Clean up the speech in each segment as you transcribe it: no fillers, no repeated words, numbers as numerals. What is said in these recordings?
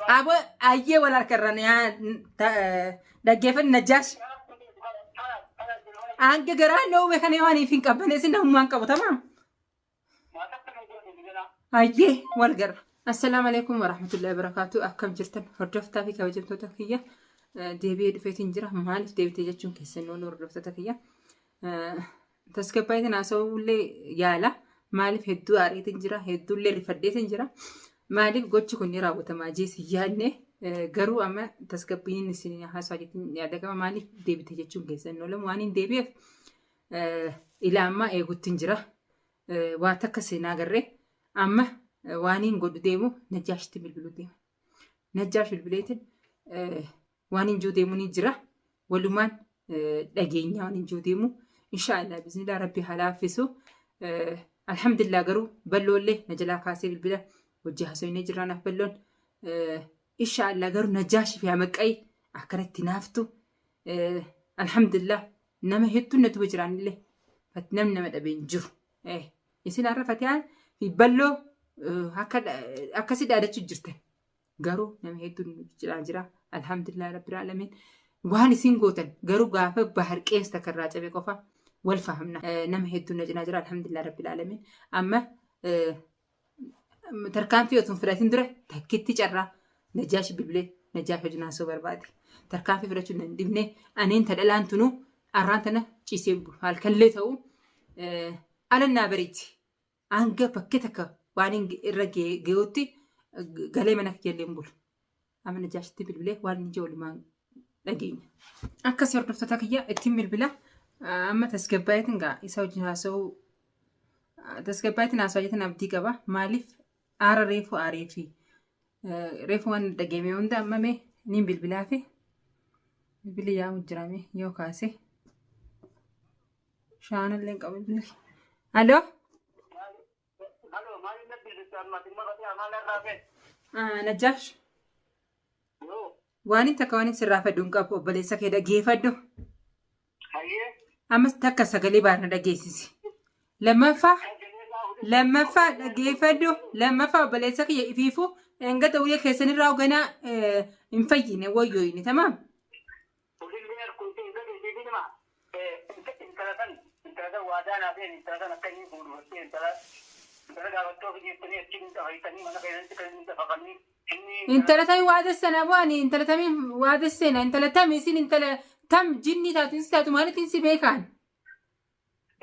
Abo ayyee wal harka irraan dhaggeeffanni Najjaash. Hanga garaan dhoowwe kana yoo aniif hin qabbaneessin namummaan qabu tamaam. Ayyee wal garra. Assalaamu alaikum warahmatullahi wabarakatuh. Akkam jirtan hordoftaa fi kabajamtoota kiyya deebi'ee dhufeetiin jira. Maaliif deebitee jechuun keessan oolu hordoftoota kiyya. Tasgabbaa'eetiin haasa'uullee yaala. Maaliif hedduu aariitiin jira, hedduullee rifadheetiin jira. Maaliif gochi kun ni raawwatamaa jees hin yaadne garuu amma tasgabbiin isin haasa'aa jettiin yaada qaba. Maaliif deebite jechuun keessan oolamu waan hin deebi'eef ilaa ammaa eeguttiin jira. Waa takka seenaa agarree amma waan hin godhu deemu Najjaashitti bilbiluu deema. Najjaash bilbileetiin waan hin jiru deemu ni jira. Walumaan dhageenya waan hin jiru deemu. Inshaallah bismillah rabbi haa laaffisu. Alhamdulillah garuu balloollee na jalaa kaasee bilbila hojii haasofnee jirra naaf balloon. Inshaallah garuu Najjaash fi Hamaqqayi akkanatti naaftu. Alhamdulillah nama hedduun na duba jiraanillee namni nama dhabee hin jiru. Isin har'a Fatiyaan fi balloo akkasi dhaadachuu jirtan. Garuu nama hedduun jiraa jira. Alhamdulillah rabbil alamin. Waan isin gootan garuu gaafa bahar qeensa takka irraa cabe qofa wal fahamna. Nama hedduun na cinaa jira. Alhamdulillah rabbil alamin. Amma tarkaanfii otoo hin fudhatin dura takkitti carraa Najjaash bilbilee Najjaash wajjin haasa'uu barbaade. Tarkaanfii fudhachuu hin dhibne aneen ta dhalaan tunuu arraan tana ciisee halkanillee ta'u alannaa bariiti. Hanga bakkee takka waan irra ga'utti galee mana kiyyallee hin bulu. Amma Najjaashitti bilbilee waan inni jiru walumaan dhageenya. Akkas hordoftoota kiyya ittiin bilbila. Amma tasgabbaa'eetiin gaa isa wajjin haasa'uu tasgabbaa'eetiin haasa'aa jettan abdii qaba. Maaliif aara reefu aaree fi reefu waan dhageeme hunda amma mee niin bilbilaa fi bilbilli yaamu jirame yoo kaase shaanallee hin qabu bilbilli. Aloo? Halo, maal inni bilbilta amma dhimma fatee maal irraa feet? Najjaash. Yoo, Waan takka waan sirraa fedhu hin qabu obboleessa kee dhageeffadhu. hayyee. Ammas takka sagalee baarna dhageessisi. Lammaffaa lammaffaa dhageeffadhu lammaffaa obboleessa kiyya ifiifu hanga ulee keessanirraa ganaa hin fayyine wayyooyine tamaam. Ulillee harkuutee hin gadi isiifi nima. Intala san intala san waadaa naa seen intala san akka inni fuudhu gottee intala intala gaafattoo fi jettanii achi hin xafaytanii mana keessatti kan inni xafaqanii inni Intala tamii waada sana bu'ani intala tamii waada seena intala tamii isin intala tam jinnii taatu insi taatu maalitiin si beekaan.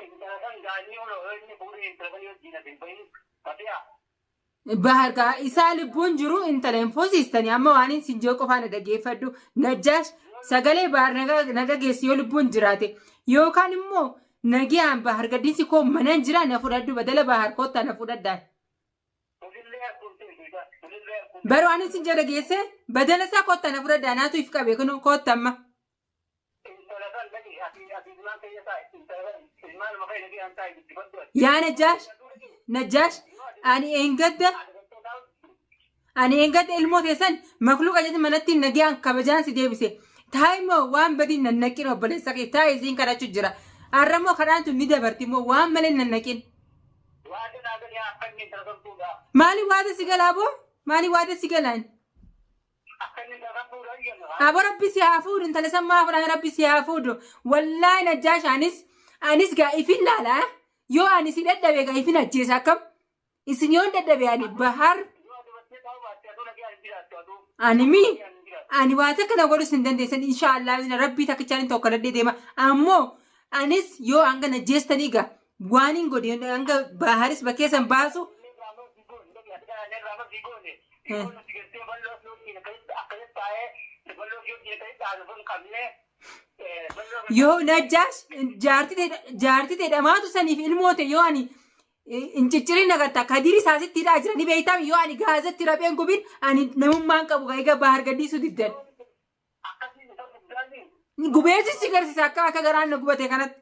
Intala san gaanni ol inni fuudhu intala san yoo diina hin bahin fatiyaa. Bahar gaa isaa lubbuun jiru intala hin foosiistani amma waan hin sin jiru qofaa na dhageeffadhu Najjaash sagalee Bahar na dhageessi yoo lubbuun jiraate yookaan immoo nagiyaan Bahar gaddiinsi koo manan jira na fudhadhu badala Bahar koottaa na fudhadhaan. Bar waan hin sin jiru dhageesse badala isaa koottaa na fudhadhaa naatu if qabe kunoo kootta amma. Yaa Najjaash, Najjaash, ani eengadda, ani eengadda ilmoo teessan makluuqa jetti manatti nagayaan kabajaan si deebise. Taa'e immoo waan badii nan naqin obboleessa kee taa'e isiin kadhachu jira. Har'a immoo kadhaan tun ni dabarti immoo waan malee nan naqin. Maali waada si galaa boo? Maali waada si galaan? Abo rabbi si haa fuudhu intala san maa fudhaan rabbi si haa fuudhu wallaahi najjaash anis anis gaa ifin laala yoo ani si dadhabe gaa ifin ajjeesa akkam isin yoon dadhabe ani bahar ani mi ani waa takka na godhus hin dandeessan inshaallah rabbii takkichaan hin tokko deema ammoo anis yoo hanga na jeestanii gaa waan hin godhe hanga baharis bakkee san baasu Yoo najjaash jaarti ta'e dhamaatu saniif ilmoo ta'e yoo ani hin ciccirin agarta kadiiri isaasitti hidhaa jira ni beektaam yoo ani gaazatti rapheen gubin ani namummaan qabu egaa bahar gadhiisuu diddan. Gubeessi si garsiisa akka akka garaan na gubate kanatti.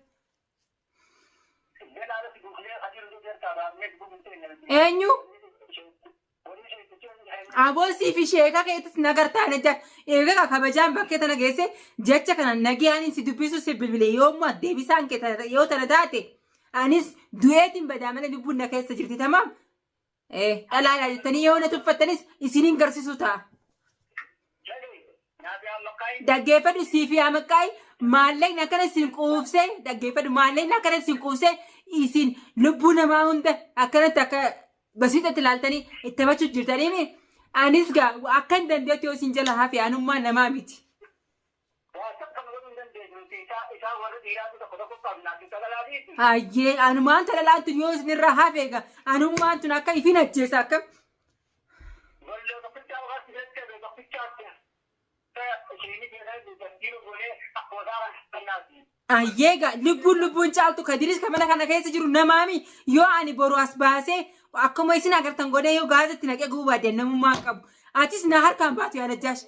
Eenyu? Aboo siif sheeka keetis nagartaa na jaa eegaa kabajaan bakkee tana geesse jecha kana nagayaan si dubbisu si bilbile yoommoo deebisaan kee yoo tana taate anis du'eetiin badaa malee lubbuun na keessa jirti tamaam. Dhalaadhaa jettanii yoo na tuffattanis isiniin garsiisuu ta'a. Dhaggeeffadhu siif yaa maqqaayi maallaqni akkana isin quufsee dhaggeeffadhu maallaqni akkana isin quufsee isin lubbuu namaa hunda akkanatti akka basiixatti ilaaltanii itti taphachuu jirtaniimi anis gaa akka hin dandeetti yoo isin jala hafe anummaa namaa miti. Waa takka nu godhuu hin dandeessu nuti isaa isaa warra dhiiraatu tokko tokko qabna ati dhalaa Hayyee anumaan tana laattu yoo isinirraa hafe egaa anummaan tun akka ifin ajjeesa akka. Balloo tokkichaa qofaatti jecha tokkichaatti isheenii keessatti tafkiiruu goonee akkuma isaa kan Hayyee egaa lubbuun lubbuun caaltu kadiris kan mana kana keessa jiru namaami yoo ani boru as baasee akkuma isin agartan godhee yoo gaazatti naqee gubuu baadde namummaa hin qabu. Atis na harkaan baatu yaa Najjaash.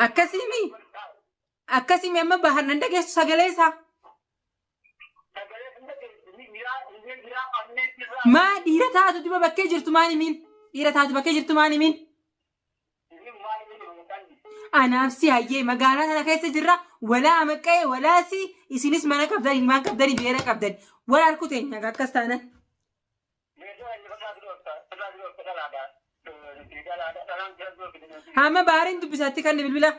Akkasiimi akkasiimi amma bahar nan dhageessu sagalee isaa. Maa dhiira taatu duba bakkee jirtu maan himiin? Dhiira taatu bakkee jirtu maan himiin? Anaaf si hayyee magaalaa sana keessa jirra walaa maqqa'ee walaa si isinis mana qabdan ilmaan qabdani beera qabdan wal harku teenya akkas taanan. Hamma baariin dubbisaatti kan bilbila.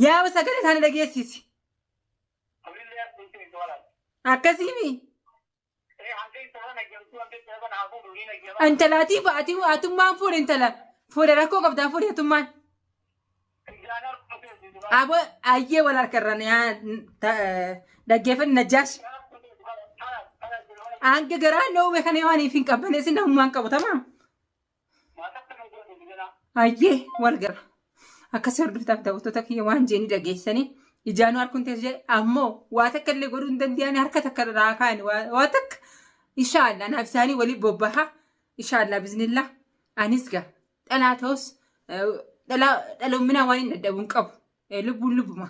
Yaa sagalee isaanii dhageessisi. Akkasiimi. Intalaatii ati atummaan fuudhe intala fuudhe rakkoo qabdaa fuudhe atummaan. Abo ayyee wal harkarran yaa dhaggeeffanni Najjaash. Hanga garaa dhoowwe kana yoo aniif hin qabbaneessin namummaan qabu tamaam. Ayyee wal gara. Akkasii hordoftaaf daawwattoota kiyya waan jeeni dhageessanii ijaanuu harkuun teessu jedhe ammoo waa takka illee godhuu hin danda'an harka takka irraa kaa'an waa takka inshaallah naaf isaanii walii bobbaha inshaallah biznillah anis gaa dhalaa ta'us dhalaa dhaloominaa waan hin dadhabu hin qabu lubbuun lubbuma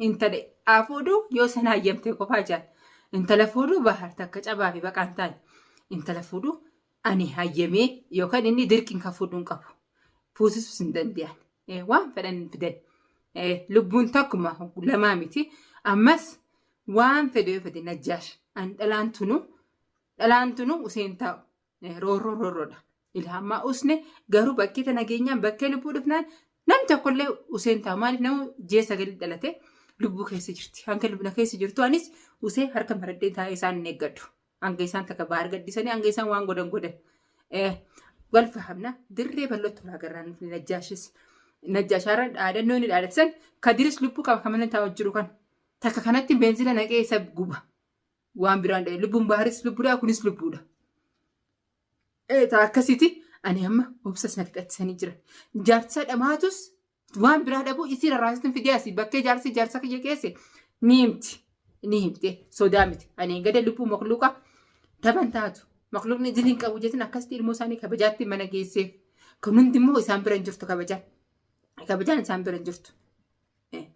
intala haa fuudhu yoo sana hayyamte qofaa jaal intala fuudhu bahar takka cabaa fi baqaan taane intala fuudhu ani hayyamee yookaan inni dirqiin kan fuudhu hin qabu fuusisus hin danda'an waan fedhan fidan lubbuun takkuma lamaa miti ammas waan fedhe yoo fedhe najjaash an dhalaan tunu dhalaan tunu useen taa'u Roorroo roorroodha. Ilaa ammaa usne garuu bakkee tana geenyaan bakkee lubbuu dhufnaan namni tokkollee useen taa'u maaliif nama ji'a sagalii dhalate lubbuu keessa jirti. Hanga lubbuna keessa jirtu anis usee harka maradhee taa'ee isaan hin eeggadhu. Hanga isaan takka baar gaddisanii hanga isaan waan godhan godhan. Wal fahamna dirree bal'ootti wal agarraan najjaashis. Najjaashaarra dhaadannoo inni dhaadatan kadiris lubbuu qaba kan mana taa'u jiru kan. Takka kanatti beenzila naqee isa guba. Waan biraan dhahe lubbuun baharis lubbuudha kunis lubbuudha. Ee akkasiiti ani amma obsas na fixachisanii jira. Jaarsa dhamaatus waan biraa dhabuu isii rarraasitin fidee asii bakkee jaarsi jaarsa kiyya keesse ni himti. Ni himte sodaa miti. Ani gada lubbuu makluuqa taban taatu. Makluuqni diliin qabu jetin akkasitti ilmoo isaanii kabajaatti mana geesseef. Kun hundi immoo isaan bira hin jirtu kabajaan. Kabajaan isaan bira hin jirtu.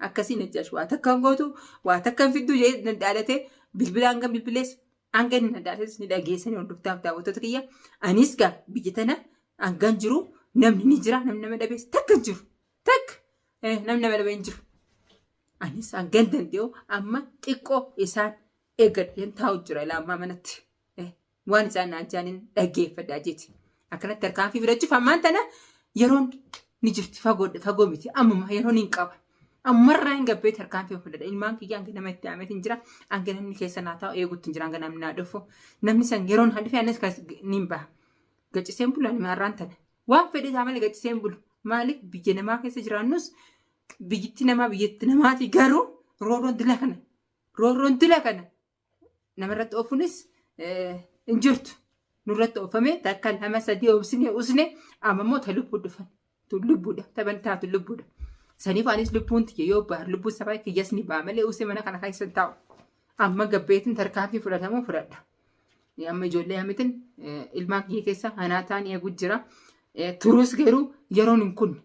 Akkasii Najjaash waa takka hin gootu waa takka hin fidduu jedhee na dhaadate bilbila hanga bilbilees hanga inni na dhaadates ni dhageessanii hordoftaaf daawwattoota kiyya. Anis gaa biyya tana hangan jiru namni ni jira namni nama dhabees takka hin jiru takka namni nama dhabee hin jiru. Anis hangan danda'u amma xiqqoo isaan eeggadheen taa'u jira ilaa ammaa manatti. Waan isaan naan jedhaniin dhaggeeffadhaa jeeti. Akkanatti tarkaanfii fudhachuuf ammaan tana yeroon ni jirti fagoo fagoo miti ammuma yeroon hin qaba. Ammarraa hin gabbee tarkaanfii fudhadha. Ilmaan kiyya hanga nama itti aameetiin jira. Hanga namni keessa naa taa'u eeguutti hin jira. Hanga namni naa dhufu. Namni san yeroon haa dhufe anis ni hin baha. Gacciseen bulu ani maarraan tana. Waan fedhe isaa malee gacciseen bulu. Maaliif biyya namaa keessa jiraannus biyyatti namaa biyyatti namaati garuu roorroon dila kana. Roorroon dila kana namarratti oofuunis hin jirtu. Nurratti oofame takka lama sadii obsine usne amma immoo ta lubbuu dhufan. Tun lubbuudha. Taban taatu lubbuudha. Saniif anis lubbuun tiyya yoo baar lubbuun sabaa kiyyas ni ba'a malee usee mana kana keessa hin taa'u. Amma gabbeetiin tarkaanfii fudhatamuu fudhadha. Amma ijoollee hamitin ilmaan kiyya keessa anaa ta'an eegu jira. Turus garuu yeroon hin kunne.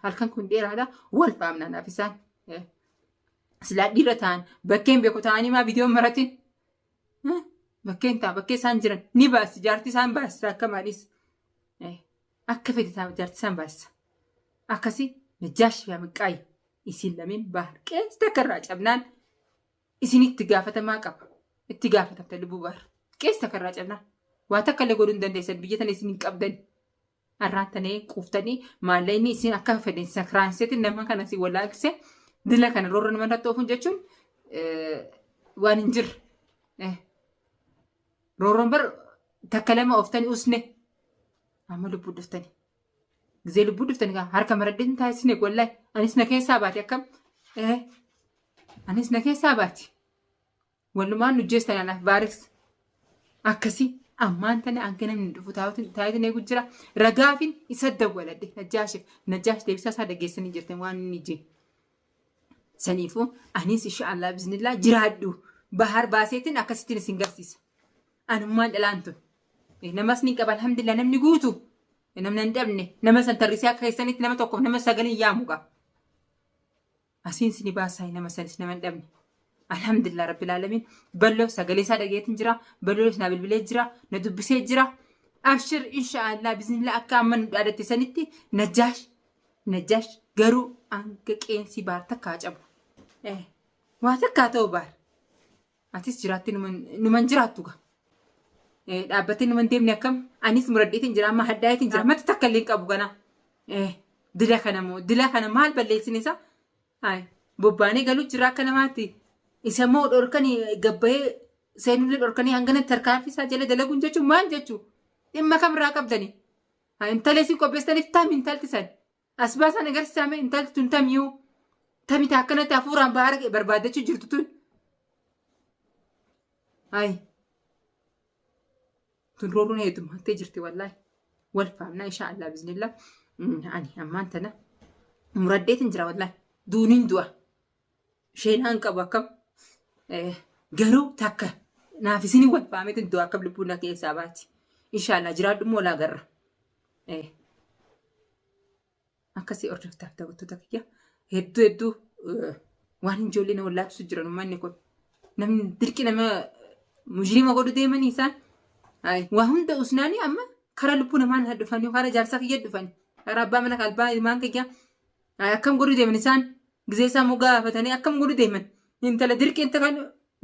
Halkan kun dheeraadha. Wal faamna naaf isaan. Silaa dhiira ta'an bakkeen beeku ta'anii maa viidiyoon maratin. Bakkeen ta'a bakkee isaan jiran ni baasti jaartii isaan baasisa akka maaliis. Akka fedhe ta'a jaartii isaan baasisa. Akkasii Najjaash fi Amiqqaayi isin lameen bahar qeensi takka irraa cabnaan isin itti gaafatamaa qaba. Itti gaafatamta lubbuu bahar. Qeensi takka irraa cabnaan. Waa takka illee godhuu hin dandeessan biyya tana isin hin qabdan. Arraan tanee quuftanii maallaqni isin akka fedhan sakraanseetti nama kana si walaalchise dila kana roorra nama irratti oofuun jechuun waan hin jirre. Roorroon bar takka lama ooftanii usne amma lubbuu dhuftanii. Gizee lubbuu dhuftanii kaa harka maradheen taasisne wallahi anis na keessaa baate akkam anis na keessaa baate. Walumaan nu jeestan anaaf baariks. Akkasii ammaan tana hanga namni dhufu taa'eetiin eegu jira. Ragaafin isa dawwaladhe Najjaashiif. Najjaash deebisaa isaa dhageessanii jirtan waan inni jee. Saniifuu anis insha Allah bismillah jiraadhu. Bahar baaseetiin akkasittiin isin garsiisa. Anummaan dhalaan tun. Namas ni qaba alhamdulillah namni guutu. Namni hin dhabne nama san tarrisee akka keessanitti nama tokkoof nama sagalin yaamu qaba. Asiin sini baasaa nama sanis nama hin dhabne. Alhamdulillah rabbil alamin. Balloo sagalee isaa dhageetiin jira. Balloo naa bilbilee jira. Na dubbisee jira. Abshir inshaallah bismillah akka amma nu dhaadatte sanitti najjaash najjaash garuu hanga qeensi baar takka haa cabu. Waa takka haa ta'u baar. Atis jiraatte numan jiraattu gaa. Dhaabbattee numan deemne akkam anis muradheetiin jira amma hadhaa'eetiin jira mata takka illee hin qabu kana. Dila kana moo dila kana maal balleessine isaa? Bobbaanee galuu jira akka namaatti. Isa immoo dhorkanii gabbayee seenullee dhorkanii hangana tarkaanfii isaa jala dalaguun jechuun maal jechuu? Dhimma kamirraa qabdani? Intala isin qopheessitaniif tam intalti san. As baasaan agarsiisaa mee intalti tun tamiyuu tamita akkanatti hafuuraan baara barbaaddachuu jirtu tun. Ayi. Tun roorroon heddummattee jirti wallaahi. Wal faamna insha Allah biznillah. Ani ammaan tana muraddeetin jira wallaahi. Duuniin du'a. Sheenaan qabu akkam. Garuu takka naaf isin wal faameetin du'a akkam lubbuun na keessaa baati. Insha Allah jiraadhu immoo laa garra. Akkasii hordoftaaf daawwattoota kiyya hedduu hedduu waan ijoollee na wallaalchisu jiran uummanni kun namni dirqi nama mujriima godhu deemanii isaan waa hunda usnaanii amma karaa lubbuu namaa na dhufanii karaa jaarsaa kiyya dhufanii karaa abbaa mana abbaa ilmaan kiyya akkam godhu deeman isaan gizee isaa immoo gaafatanii akkam godhu deeman intala dirqi inta kan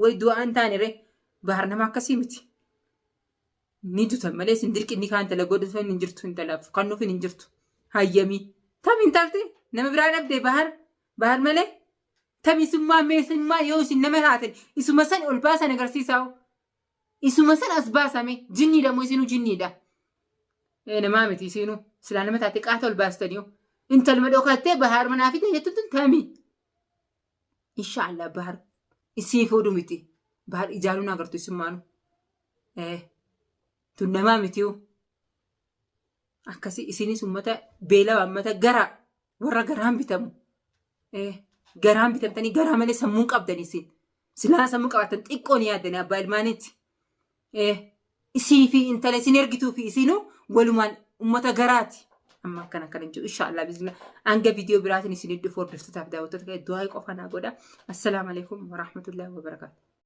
wayi du'aan taane ree bahar nama akkasii miti. Ni dutan malee isin dirqi inni kaan intala godhuuf hin jirtu intalaaf kan nuuf hin jirtu. Hayyamii. Tam intalti nama biraa dhabde bahar bahar malee tam isummaa meesummaa yoo isin nama taatan isuma san ol baasan agarsiisaa. Isuma san as baasame jinniidha moo isinuu jinniidha. Ee namaa miti isinuu silaa nama taate qaata ol baastanii. Intaluma dhokattee bahar manaa fide jettu tun tami. Inshaallah bahar isii fuudhu miti. Bahar ijaanuun agartu isummaanu. Tun namaa mitiyu. Akkasii isinis ummata beelawaa ummata garaa warra garaan bitamu. Garaan bitamtanii garaa malee sammuun qabdan isin. Silaa sammuu qabaatan xiqqoo ni yaaddanii abbaa ilmaaniiti. Isii fi intala isin ergituu fi isinuu walumaan ummata garaati. Amma akkana akkana hin jiru inshaallah bismillah. Hanga viidiyoo biraatiin isin dhufu hordoftootaaf daawwattoota du'aa qofa naa godha. Assalaamu alaikum warahmatullahi wabarakaatu.